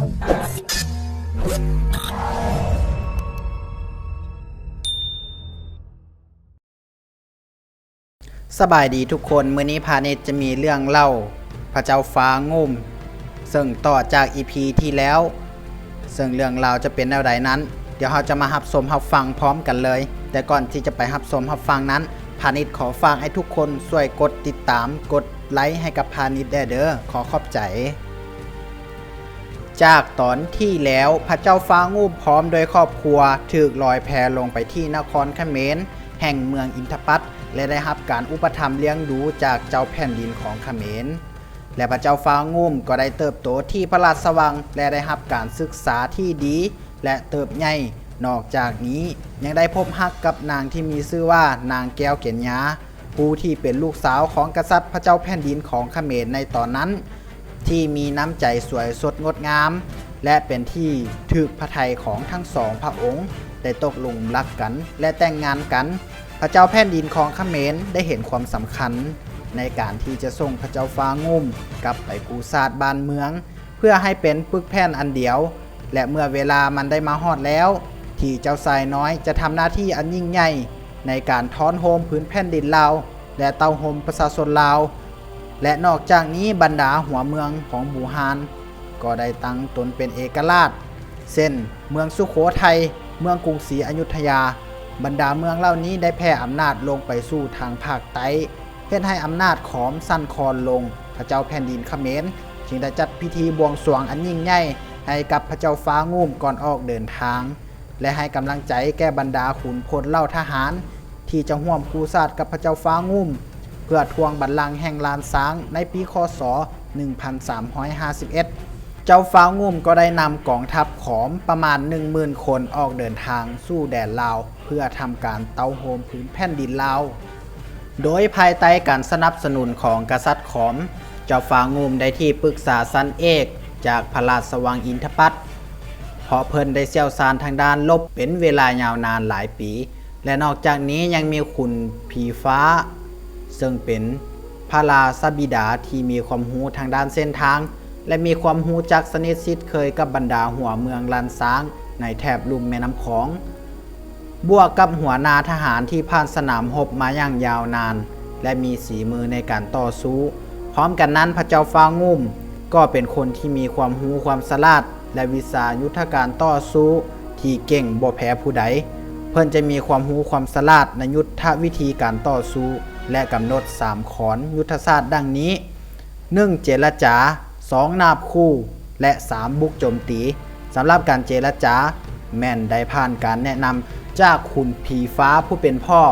ສະບາຍດີທຸກຄົນ, ມື້ນີ້ພານິດຈະມີເລື່ອງເລົ່າພະເຈົ້າຟ້າງຸ້ມ ເຊິ່ງຕໍ່ຈາກອີພີທີ່ແລ້ວ, ເຊິ່ງເລື່ອງລາວຈະເປັນແນວໃດນັ້ນ, ດຽວເຮົາຈະມາຮັບຊົມຮັບຟັງພ້ອມກັນເລີຍ. ແຕ່ກ່ອນທີ່ຈະໄປຮັບຊົມຮັບຟັງນັ້ນ, ພານິດຂໍຝາກໃຫ້ທຸກຄົນຊ່ວຍກົດຕິດຕາມ, ກົດໄລໃຫ້ກັບພານິດແດ່ເດີ, ຂໍຂອບໃຈ. ຈາກຕອນທີ່ແລ້ວ, ພະເຈົ້າຟ້າງຸ້ມພ້ອມດ້ວຍຄອບຄົວຖືກລອຍແພລົງໄປທີ່ນະຄອນຂະເໝນ ແຫ່ງເມືອງອິນທະປັດ ແລະ ໄດ້ຮັບການອຸປະຖຳລ້ຽງດູຈາກເຈົ້າແຜ່ນດິນຂອງຂະເໝນ ແລະ ພະເຈົ້າຟ້າງຸ້ມກໍໄດ້ເຕີບໂຕທີ່ພະລາຊະວັງ ແລະ ໄດ້ຮັບການສຶກສາທີ່ດີ ແລະ ເຕີບໃຫຍ່. ນອກຈາກນີ້ຍັງໄດ້ພົບຮັກກັບນາງທີ່ມີຊື່ວ່ານາງແກ້ວເກັນຍາ ຜູ້ທີ່ເປັນລູກສາວຂອງກະສັດພະເຈົ້າແຜ່ນດິນຂອງຂະເໝນໃນຕອນນັ້ນ ທີ່ມີນ້ຳໃຈສວຍສົດງົດງາມ ແລະ ເປັນທີ່ຖືກພະໄທຂອງທັງສອງພະອົງ ໄດ້ຕົກລົງຮັກກັນ ແລະ ແຕ່ງງານກັນ. ພະເຈົ້າແຜ່ນດິນຂອງຂະເໝນໄດ້ເຫັນຄວາມສຳຄັນໃນການທີ່ຈະສົ່ງພະເຈົ້າຟ້າງຸ້ມກັບໄປກູ້ຊາດບ້ານເມືອງ ເພື່ອໃຫ້ເປັນປຶກແຜ່ນອັນດຽວ ແລະ ເມື່ອເວລາມັນໄດ້ມາຮອດແລ້ວ ທີ່ເຈົ້າຊາຍນ້ອຍຈະທຳໜ້າທີ່ອັນຍິ່ງໃຫຍ່ໃນການທ້ອນໂຮມພື້ນແຜ່ນດິນລາວ ແລະ ເຕົ້າໂຮມປະຊາຊົນລາວ. ແລະ ນອກຈາກນີ້, ບັນດາຫົວເມືອງຂອງບູຮານກໍໄດ້ຕັ້ງຕົນເປັນເອກະລາດ ເຊັ່ນ ເມືອງສຸໂຂໄທ, ເມືອງກຸງສີອະຍຸດທະຍາ. ບັນດາເມືອງເຫຼົ່ານີ້ໄດ້ແຜ່ອຳນາດລົງໄປສູ່ທາງພາກໃຕ້ ເຮັດໃຫ້ອຳນາດຂອມສັ່ນຄອນລົງ. ພະເຈົ້າແຜ່ນດິນຂະເໝນຈຶ່ງໄດ້ຈັດພິທີບວງສວງອັນຍິ່ງໃຫຍ່ໃຫ້ກັບພະເຈົ້າຟ້າງຸ້ມກ່ອນອອກເດີນທາງ ແລະ ໃຫ້ກຳລັງໃຈແກ່ບັນດາຂຸນພົນເຫຼົ່າທະຫານ ທີ່ຈະຮ່ວມກູ້ຊາດກັບພະເຈົ້າຟ້າງຸ້ມ ເພື່ອທວງບັນລັງແຫ່ງລ້ານຊ້າງໃນປີ ຄ.ສ. ໜຶ່ງພັນສາມຮ້ອຍຫ້າສິບເອັດ. ເຈົ້າຟ້າງຸ້ມກໍໄດ້ນຳກອງທັບຂອມປະມານໜຶ່ງໝື່ນຄົນອອກເດີນທາງສູ່ແດນລາວ ເພື່ອທຳການເຕົ້າໂຮມພື້ນແຜ່ນດິນລາວ ໂດຍພາຍໃຕ້ການສະໜັບສະໜູນຂອງກະສັດຂອມ. ເຈົ້າຟ້າງຸ້ມໄດ້ທີ່ປຶກສາຊັ້ນເອກຈາກພະລາຊະວັງອິນທະປັດ ເພາະເພິ່ນໄດ້ຊ່ຽວຊານທາງດ້ານລົບເປັນເວລາຍາວນານຫຼາຍປີ ແລະ ນອກຈາກນີ້ຍັງມີຂຸນຜີຟ້າ ເຊິ່ງເປັນພະລາຊະບິດາທີ່ມີຄວາມຮູ້ທາງດ້ານເສັ້ນທາງ ແລະ ມີຄວາມຮູ້ຈັກສະໜິດຊິດເຄີຍກັບບັນດາຫົວເມືອງລ້ານຊ້າງໃນແຖບລຸ່ມແມ່ນ້ຳຂອງ. ບວກກັບຫົວໜ້າທະຫານທີ່ຜ່ານສະໜາມຮົບມາຢ່າງຍາວນານ ແລະ ມີສີມືໃນການຕໍ່ສູ້. ພ້ອມກັນນັ້ນ, ພະເຈົ້າຟ້າງຸ້ມກໍເປັນຄົນທີ່ມີຄວາມຮູ້ຄວາມສະຫຼາດ ແລະ ວິຊາຍຸດທະການຕໍ່ສູ້ທີ່ເກັ່ງບໍ່ແພ້ຜູ້ໃດ. ເພິ່ນຈະມີຄວາມຮູ້ຄວາມສະຫຼາດໃນຍຸດທະວິທີການຕໍ່ສູ້ ແລະ ກຳນົດສາມຂອນຍຸດທະສາດດັ່ງນີ້. ໜຶ່ງ ເຈລະຈາ, ສອງ ນາບຂູ່ ແລະ ສາມ ບຸກໂຈມຕີ. ສຳລັບການເຈລະຈາ ແມ່ນໄດ້ຜ່ານການແນະນຳຈາກຂຸນຜີຟ້າຜູ້ເປັນພໍ່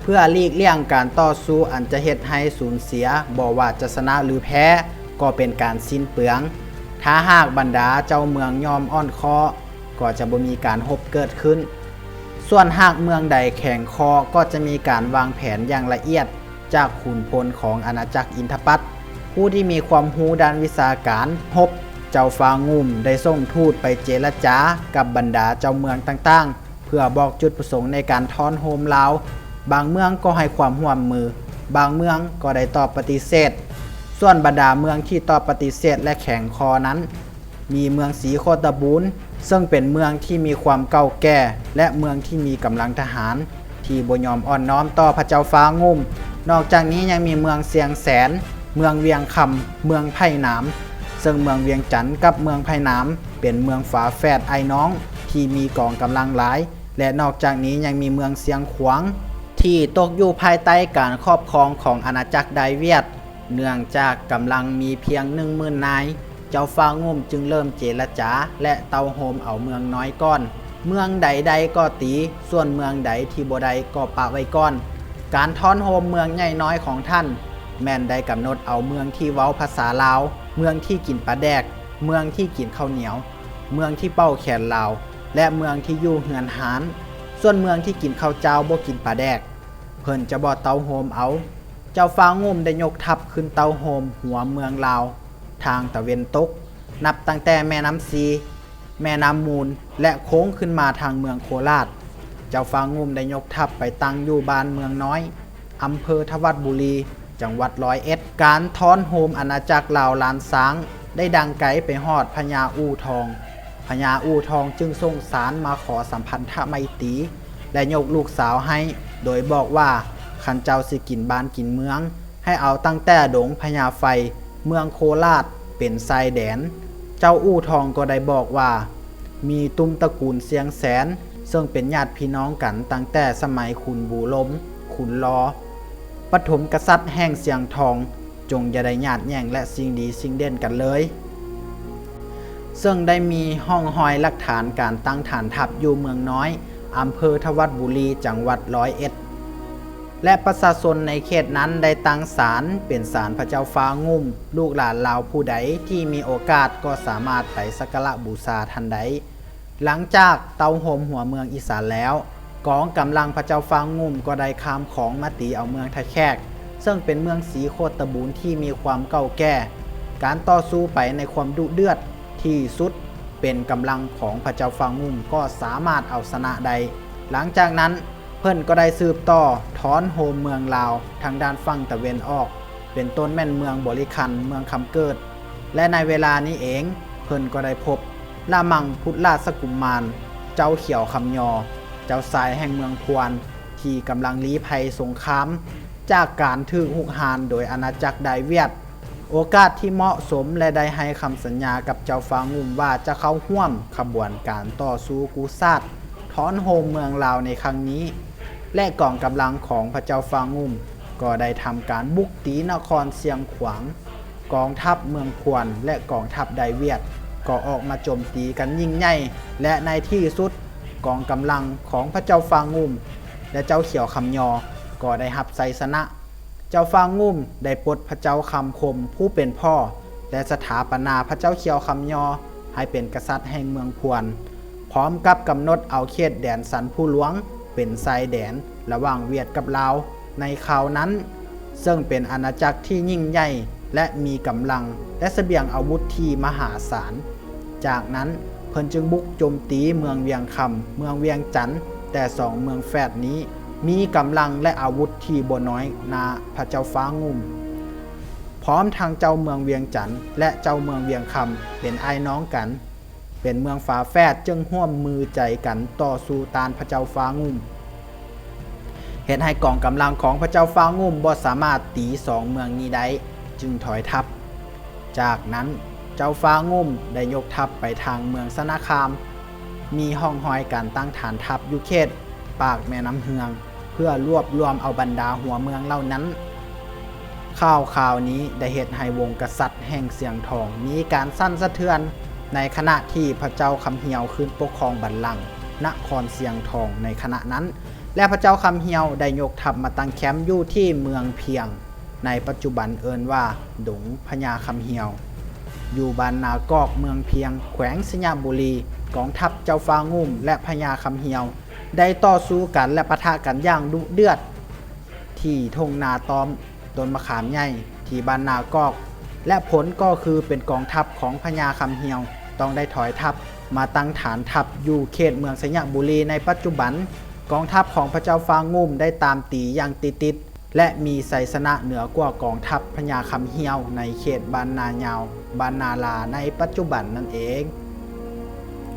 ເພື່ອຫຼີກລ່ຽງການຕໍ່ສູ້ອັນຈະເຮັດໃຫ້ສູນເສຍ, ບໍ່ວ່າຈະຊະນະ ຫຼື ແພ້ ກໍເປັນການສິ້ນເປືອງ. ຖ້າຫາກບັນດາເຈົ້າເມືອງຍອມອ່ອນຂໍ້ ກໍຈະບໍ່ມີການຮົບເກີດຂຶ້ນ. ສ່ວນຫາກເມືອງໃດແຂງຄໍ ກໍຈະມີການວາງແຜນຢ່າງລະອຽດ ຈາກຂຸນພົນຂອງອານາຈັກອິນທະປັດ ຜູ້ທີ່ມີຄວາມຮູ້ດ້ານວິຊາການຮົບ. ເຈົ້າຟ້າງຸ້ມໄດ້ສົ່ງທູດໄປເຈລະຈາກັບບັນດາເຈົ້າເມືອງຕ່າງໆ ເພື່ອບອກຈຸດປະສົງໃນການທ້ອນໂຮມລາວ. ບາງເມືອງກໍໃຫ້ຄວາມຮ່ວມມື, ບາງເມືອງກໍໄດ້ຕອບປະຕິເສດ. ສ່ວນບັນດາເມືອງທີ່ຕອບປະຕິເສດ ແລະ ແຂງຄໍນັ້ນ ມີເມືອງສີໂຄດຕະບູນ ເຊິ່ງເປັນເມືອງທີ່ມີຄວາມເກົ່າແກ່ ແລະ ເມືອງທີ່ມີກຳລັງທະຫານທີ່ບໍ່ຍອມອ່ອນນ້ອມຕໍ່ພະເຈົ້າຟ້າງຸ້ມ. ນອກຈາກນີ້ຍັງມີເມືອງຊຽງແສນ, ເມືອງວຽງຄຳ, ເມືອງໄຜ່ໜາມ, ເຊິ່ງເມືອງວຽງຈັນກັບເມືອງໄຜ່ໜາມ ເປັນເມືອງຝາແຝດອ້າຍນ້ອງທີ່ມີກອງກຳລັງຫຼາຍ ແລະ ນອກຈາກນີ້ຍັງມີເມືອງຊຽງຂວາງ ທີ່ຕົກຢູ່ພາຍໃຕ້ການຄອບຄອງຂອງອານາຈັກໄດວຽດ. ເນື່ອງຈາກກຳລັງມີພຽງໜຶ່ງໝື່ນນາຍ, ເຈົ້າຟ້າງຸ້ມຈຶ່ງເລີ່ມເຈລະຈາ ແລະ ເຕົ້າໂຮມເອົາເມືອງນ້ອຍກ່ອນ. ເມືອງໃດໄດ້ກໍຕີ, ສ່ວນເມືອງໃດທີ່ບໍ່ໄດ້ກໍປະໄວ້ກ່ອນ. ການທ້ອນໂຮມເມືອງໃຫຍ່ນ້ອຍຂອງທ່ານ ແມ່ນໄດ້ກຳນົດເອົາເມືອງທີ່ເວົ້າພາສາລາວ, ເມືອງທີ່ກິນປາແດກ, ເມືອງທີ່ກິນເຂົ້າໜຽວ, ເມືອງທີ່ເປົ່າແຄນລາວ ແລະ ເມືອງທີ່ຢູ່ເຮືອນຮ້ານ. ສ່ວນເມືອງທີ່ກິນເຂົ້າເຈົ້າບໍ່ກິນປາແດກ, ເພິ່ນຈະບໍ່ເຕົ້າໂຮມເອົາ. ເຈົ້າຟ້າງຸ້ມໄດ້ຍົກທັບຂຶ້ນເຕົ້າໂຮມຫົວເມືອງລາວທາງຕາເວັນຕົກ, ນັບຕັ້ງແຕ່ແມ່ນ້ຳຊີ, ແມ່ນ້ຳມູນ ແລະ ໂຄ້ງຂຶ້ນມາທາງເມືອງໂຄລາດ. ເຈົ້າຟ້າງຸ້ມໄດ້ຍົກທັບໄປຕັ້ງຢູ່ບ້ານເມືອງນ້ອຍ, ອຳເພີທະວັດບູລີ, ຈັງຫວັດຮ້ອຍເອັດ. ການທ້ອນໂຮມອານາຈັກລາວລ້ານຊ້າງ ໄດ້ດັງໄກໄປຮອດພະຍາອູ່ທອງ. ພະຍາອູ່ທອງຈຶ່ງສົ່ງສານມາຂໍສຳພັນທະໄມຕີ ແລະ ຍົກລູກສາວໃຫ້ ໂດຍບອກວ່າ ຄັນເຈົ້າຊິກິນບ້ານກິນເມືອງ ໃຫ້ເອົາຕັ້ງແຕ່ດົງພະຍາໄຟ ເມືອງໂຄລາດ ເປັນຊາຍແດນ. ເຈົ້າອູ່ທອງກໍໄດ້ບອກວ່າ ມີຕຸມຕະກູນຊຽງແສນ ເຊິ່ງເປັນຍາດພີ່ນ້ອງກັນຕັ້ງແຕ່ສະໄໝຂຸນບູລົມ, ຂຸນລໍ, ປະຖົມກະສັດແຫ່ງຊຽງທອງ, ຈົ່ງຢ່າໄດ້ຍາດແຍ່ງ ແລະ ຊິງດີຊິງເດັ່ນກັນເລີຍ. ເຊິ່ງໄດ້ມີຮ່ອງຮອຍຫຼັກຖານການຕັ້ງຖານທັບຢູ່ເມືອງນ້ອຍ, ອຳເພີທະວັດບູລີ, ຈັງຫວັດຮ້ອຍເອັດ ແລະ ປະຊາຊົນໃນເຂດນັ້ນໄດ້ຕັ້ງສານເປັນສານພະເຈົ້າຟ້າງຸ່ມ. ລູກຫຼານລາວຜູ້ໃດທີ່ມີໂອກາດກໍສາມາດໄປສັກກາລະບູຊາທ່ານໄດ້. ຫຼັງຈາກເຕົ້າໂຮມຫົວເມືອງອີສານແລ້ວ, ກອງກຳລັງພະເຈົ້າຟ້າງຸ່ມກໍໄດ້ຂ້າມຂອງມາຕີເອົາເມືອງທ່າແຂກ, ເຊິ່ງເປັນເມືອງສີໂຄດຕະບູນທີ່ມີຄວາມເກົ່າແກ່. ການຕໍ່ສູ້ໄປໃນຄວາມດຸເດືອດທີ່ສຸດ, ເປັນກຳລັງຂອງພະເຈົ້າຟ້າງຸ່ມກໍສາມາດເອົາຊະນະໄດ້. ຫຼັງຈາກນັ້ນ, ເພິ່ນກໍໄດ້ສືບຕໍ່ຖອນໂຮມເມືອງລາວທາງດ້ານຝັ່ງຕາເວັນອອກ, ເປັນຕົ້ນແມ່ນເມືອງບໍລິຄັນ, ເມືອງຄຳເກີດ ແລະ ໃນເວລານີ້ເອງ, ເພິ່ນກໍໄດ້ພົບລະມັງພຸດລາຊະກຸມານ, ເຈົ້າຂຽວຄຳຍໍ, ເຈົ້າຊາຍແຫ່ງເມືອງພວນ ທີ່ກຳລັງລີ້ໄພສົງຄາມຈາກການຖືກຮຸກຮານໂດຍອານາຈັກໄດວຽດ. ໂອກາດທີ່ເໝາະສົມ ແລະ ໄດ້ໃຫ້ຄຳສັນຍາກັບເຈົ້າຟ້າງຸ່ມວ່າຈະເຂົ້າຮ່ວມຂະບວນການຕໍ່ສູ້ກູ້ຊາດ ຖອນໂຮມເມືອງລາວໃນຄັ້ງນີ້ ແລະ ກອງກຳລັງຂອງພະເຈົ້າຟ້າງຸ່ມກໍໄດ້ທຳການບຸກຕີນະຄອນຊຽງຂວາງ. ກອງທັບເມືອງພວນ ແລະ ກອງທັບໄດວຽດກໍອອກມາໂຈມຕີກັນຍິ່ງໃຫຍ່ ແລະ ໃນທີ່ສຸດ ກອງກຳລັງຂອງພະເຈົ້າຟ້າງຸ່ມ ແລະ ເຈົ້າຂຽວຄຳຍໍກໍໄດ້ຮັບໄຊຊະນະ. ເຈົ້າຟ້າງຸ່ມໄດ້ປົດພະເຈົ້າຄຳຄົມຜູ້ເປັນພໍ່ ແລະ ສະຖາປະນາພະເຈົ້າຂຽວຄຳຍໍໃຫ້ເປັນກະສັດແຫ່ງເມືອງພວນ, ພ້ອມກັບກຳນົດເອົາເຂດແດນສັນພູຫຼວງເປັນຊາຍແດນລະຫວ່າງຫວຽດກັບລາວໃນຄາວນັ້ນ, ເຊິ່ງເປັນອານາຈັກທີ່ຍິ່ງໃຫຍ່ ແລະ ມີກຳລັງ ແລະ ສະບຽງອາວຸດທີ່ມະຫາສານ. ຈາກນັ້ນ, ເພິ່ນຈຶ່ງບຸກໂຈມຕີເມືອງວຽງຄຳ, ເມືອງວຽງຈັນ, ແຕ່ສອງເມືອງແຝດນີ້ມີກຳລັງ ແລະ ອາວຸດທີ່ບໍ່ນ້ອຍໜ້າພະເຈົ້າຟ້າງຸ່ມ. ພ້ອມທັງເຈົ້າເມືອງວຽງຈັນ ແລະ ເຈົ້າເມືອງວຽງຄຳເປັນອ້າຍນ້ອງກັນ, ເປັນເມືອງຝາແຝດ ຈຶ່ງຮ່ວມມືໃຈກັນຕໍ່ສູ້ຕ້ານພະເຈົ້າຟ້າງຸ່ມ, ເຮັດໃຫ້ກອງກຳລັງຂອງພະເຈົ້າຟ້າງຸ່ມບໍ່ສາມາດຕີສອງເມືອງນີ້ໄດ້, ຈຶ່ງຖອຍທັບ. ຈາກນັ້ນ, ເຈົ້າຟ້າງຸ່ມໄດ້ຍົກທັບໄປທາງເມືອງຊະນະຄາມ, ມີຮ່ອງຮອຍການຕັ້ງຖານທັບຢູ່ເຂດປາກແມ່ນ້ຳເຮືອງ ເພື່ອລວບລວມເອົາບັນດາຫົວເມືອງເຫຼົ່ານັ້ນ. ຂ່າວຄາວນີ້ໄດ້ເຮັດໃຫ້ວົງກະສັດແຫ່ງຊຽງທອງມີການສັ່ນສະເທືອນ, ໃນຂະນະທີ່ພະເຈົ້າຄຳຮຽວຂຶ້ນປົກຄອງບັນລັງນະຄອນຊຽງທອງໃນຂະນະນັ້ນ, ແລະ ພະເຈົ້າຄຳຮຽວໄດ້ຍົກທັບມາຕັ້ງແຄມຢູ່ທີ່ເມືອງພຽງ ໃນປັດຈຸບັນເອີ້ນວ່າດົງພະຍາຄຳຮຽວ ຢູ່ບ້ານນາກອກ ເມືອງພຽງ ແຂວງໄຊຍະບູລີ. ກອງທັບເຈົ້າຟ້າງຸ່ມ ແລະ ພະຍາຄຳຮຽວ ໄດ້ຕໍ່ສູ້ກັນ ແລະ ປະທະກັນຢ່າງດຸເດືອດ ທີ່ທົ່ງນາຕ້ອມຕົ້ນມະຂາມໃຫຍ່ທີ່ບ້ານນາກອກ ແລະ ຜົນກໍຄືເປັນກອງທັບຂອງພະຍາຄຳຮຽວຕ້ອງໄດ້ຖອຍທັບມາຕັ້ງຖານທັບຢູ່ເຂດເມືອງໄຊຍະບູລີໃນປັດຈຸບັນ. ກອງທັບຂອງພະເຈົ້າຟ້າງຸ່ມໄດ້ຕາມຕີຢ່າງຕິດໆ ແລະ ມີໄຊຊະນະເໜືອກວ່າກອງທັບພະຍາຄຳຮຽວໃນເຂດບ້ານນາຍາວ, ບ້ານນາລາ ໃນປັດຈຸບັນນັ້ນເອງ.